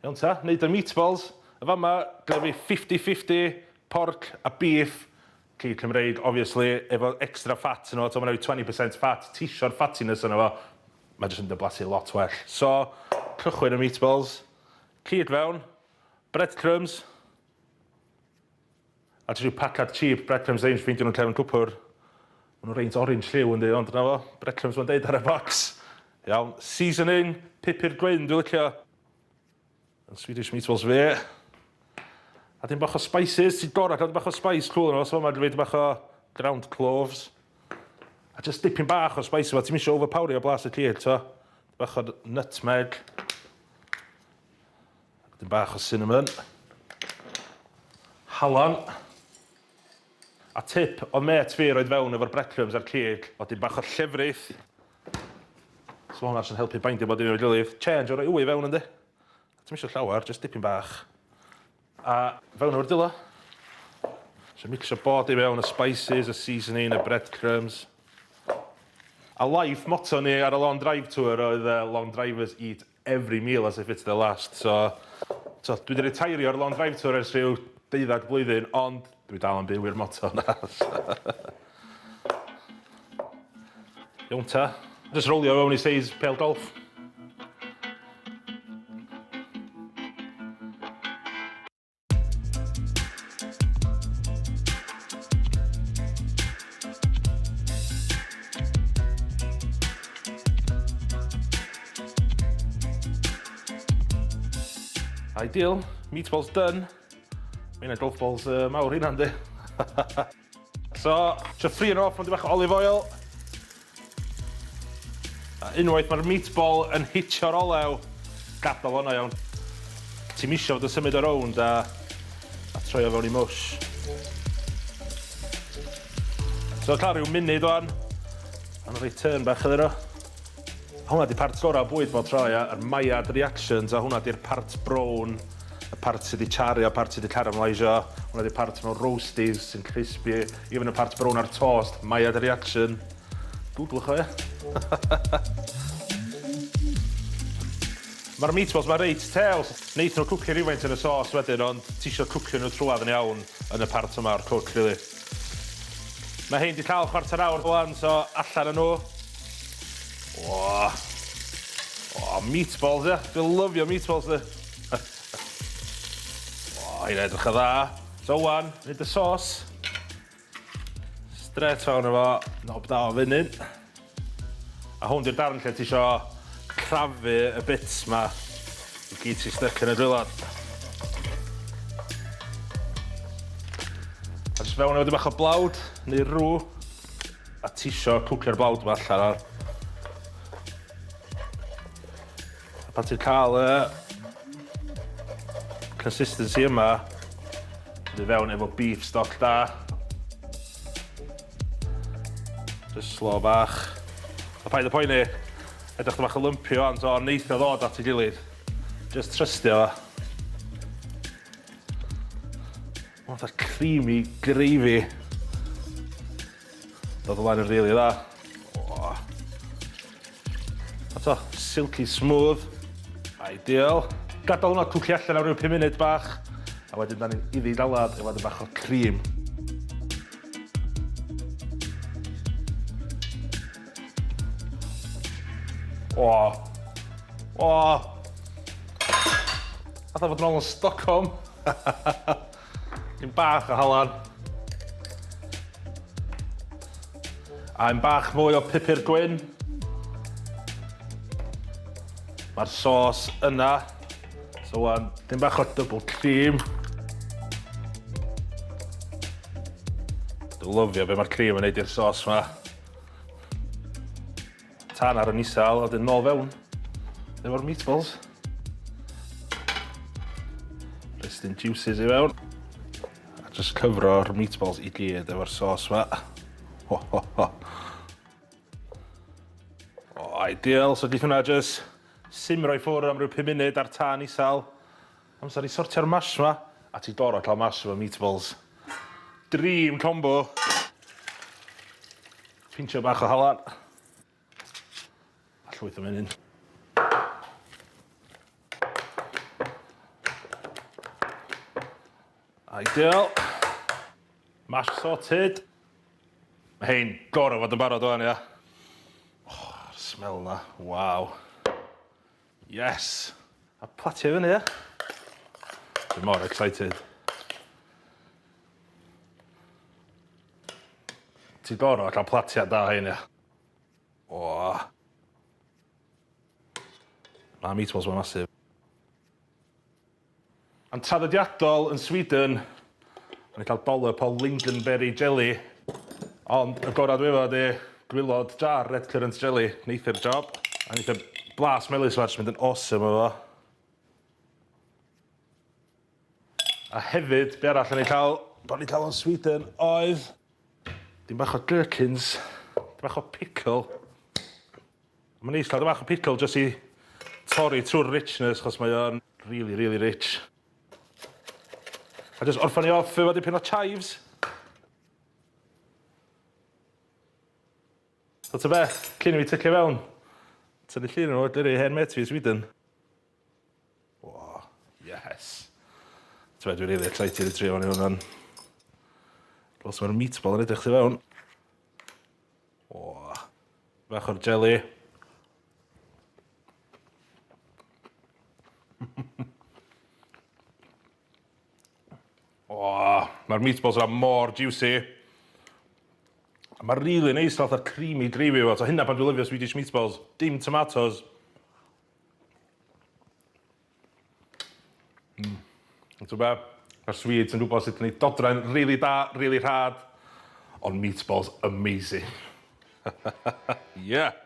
Iawn ta, neud y meatballs. Yn fama, gyda fi 50-50 pork a beef. Cig Cymreig, obviously, efo extra fat yno fo, t'o' ma' 'na ryw 20% fat, tisio'r fattiness yno fo, ma' jyst yn dyblasu lot well. So, cychwyn y meatballs, cig fewn, breadcrumbs, a jyst ryw pacad cheap breadcrumbs range ffeindio nhw'n cefn cwpwr. Ma' nhw reit orange lliw yndi, ond 'na fo, breadcrumbs ma'n deud ar y box. Iawn, seasoning, pupur gwyn dwi'n licio. Yn Swedish meatballs fi. A dim bach o spices, ti'n gorau cael dim bach o spice cool yno, so mae'n dweud bach o ground cloves. A just dipyn bach o spice yma, ti'n misio overpowerio blas y cig, to. Bach o nutmeg. Dim bach o cinnamon. Halan. A tip, oedd mêt fi roed fewn efo'r breadcrumbs a'r cig, o dim bach o llefrith. So ma' hwnna jyst yn helpu baindio bob dim efo'i gilydd. Change o roi wy fewn yndi? Ti'm isio llawer, jyst dipyn bach. A fewn efo'r dwylo. So mixio bob dim fewn, y spices, y seasoning, y breadcrumbs. A life motto ni ar y long drive tour oedd uh, long drivers eat every meal as if it's their last. So, so dwi wedi retairio ar long drive tour ers rhyw deuddag blwyddyn, ond dwi dal yn byw i'r motto na. Iawn ta. Just rolio fewn i seis pêl golf. Ideal. Meatballs done. Mae yna golf balls uh, mawr hynna, yndi? So, isio ffrio nhw off mewn bach o olive oil. A unwaith mae'r meatball yn hitio'r olew, gadael hwnna iawn. Ti'n misio fod yn symud o rownd a, a troi o fewn i mwsh. So cael rhyw munud o'n. A'n rhoi turn bach iddyn nhw. Hwnna 'di part gorau bwyd bob tro ia, yr Maillard reactions a hwnna 'di'r part brown, y part sy 'di chario, y part sy 'di caramelisio, hwnna 'di part mewn roasties sy'n crispy, even y part brown ar toast, Maillard reaction. Googlwch o ia. Mae'r meatballs 'ma reit tew, so neith nhw cwcio rhywfaint yn y sauce wedyn ond ti isio cwcio nhw trwadd yn iawn yn y part yma o'r cwc rili. Mae hein 'di cael chwarter awr rwan so allan â nhw. O! O, meatballs, ia. Dwi'n lyfio meatballs, di. O, hynna edrych yn dda. So, wan, neud y sauce. Straight fewn efo knob da o fenyn. A hwn di'r darn lle ti isio crafu y bits ma i gyd sy'n styc yn y dwylod. A jyst fewn efo dim bach o blawd neu rw. A tisio cwcio'r blawd 'ma allan ar. A pan ti'n cael y consistency yma, mynd fewn efo beef stock da. Just slow bach. A paid â poeni, edrych bach o lumpy o'n, so neith o ddod at ei gilydd. Just trystio fo. Mae'n fatha creamy gravy. Dod ymlaen yn rili dda. Oh. A to, silky smooth. Ideal. Gadael hwnna cwci allan am ryw 5 munud bach. A wedyn da ni'n iddi dalad efo bach o cream. O! O! Fatha fod yn ôl yn Stockholm. Un bach o halan. A un bach mwy o pupur gwyn. Mae'r sos yna. So wan, dim bach o double cream. Dwi'n lyfio be mae'r cream yn neud i'r sos ma. Tân ar yn isel, a wedyn nôl fewn efo'r meatballs. Restyn juices i fewn. A just cyfro'r meatballs i gyd efo'r sos ma. Ho, ho, ho. Oh, ideal. So geith hwnna just simro i ffwrdd am ryw 5 munud ar tân isel. Amser i sortio'r mash ma. A ti gorau cael mash efo meatballs. Dream combo. Pincho bach o halan. A llwyth o menyn. Ideal. Mash sorted. Mae hein gorau fod yn barod o'n ia. Oh, smell na. Waw. Yes. A platio fyny, ia. Dwi'n mor excited. Ti'n gorau cael platiad da hein, ia. O. Mae meatballs ma'n massive. Yn traddodiadol yn Sweden, o'n i'n cael dollop o lingonberry jelly, ond y gorau dwi efo ydi gwylod jar redcurrant jelly, neith yr job. A neith y blas melys 'ma jyst mynd yn awesome efo fo. A hefyd, be arall o'n i'n cael, o'n i'n cael yn Sweden oedd dim bach o gherkins, dim bach o pickle. Mae'n neis cael bach o pickle jyst i torri trwy'r richness, chos mae o'n really, really rich. A jyst orffan i off efo dipyn o chives. So ta beth, cyn i fi tycio fewn, tynnu llun nhw, gyrru hen mêt fi i Sweden. Oh, yes. Ti'n dwi'n really excited i trio fan i hwnna'n. Gweld mae'r meatball yn edrych tu fewn. O, bach o'r jelly. O, mae'r meatballs yna mor juicy. A mae'n really neis fath o creamy gravy efo. So hynna pan dwi'n lyfio Swedish meatballs. Dim tomatoes. Ti'n be? Mae'r Swedes yn gwybod sut i wneud dodren really da, really rhad, ond meatballs amazing. Yeah!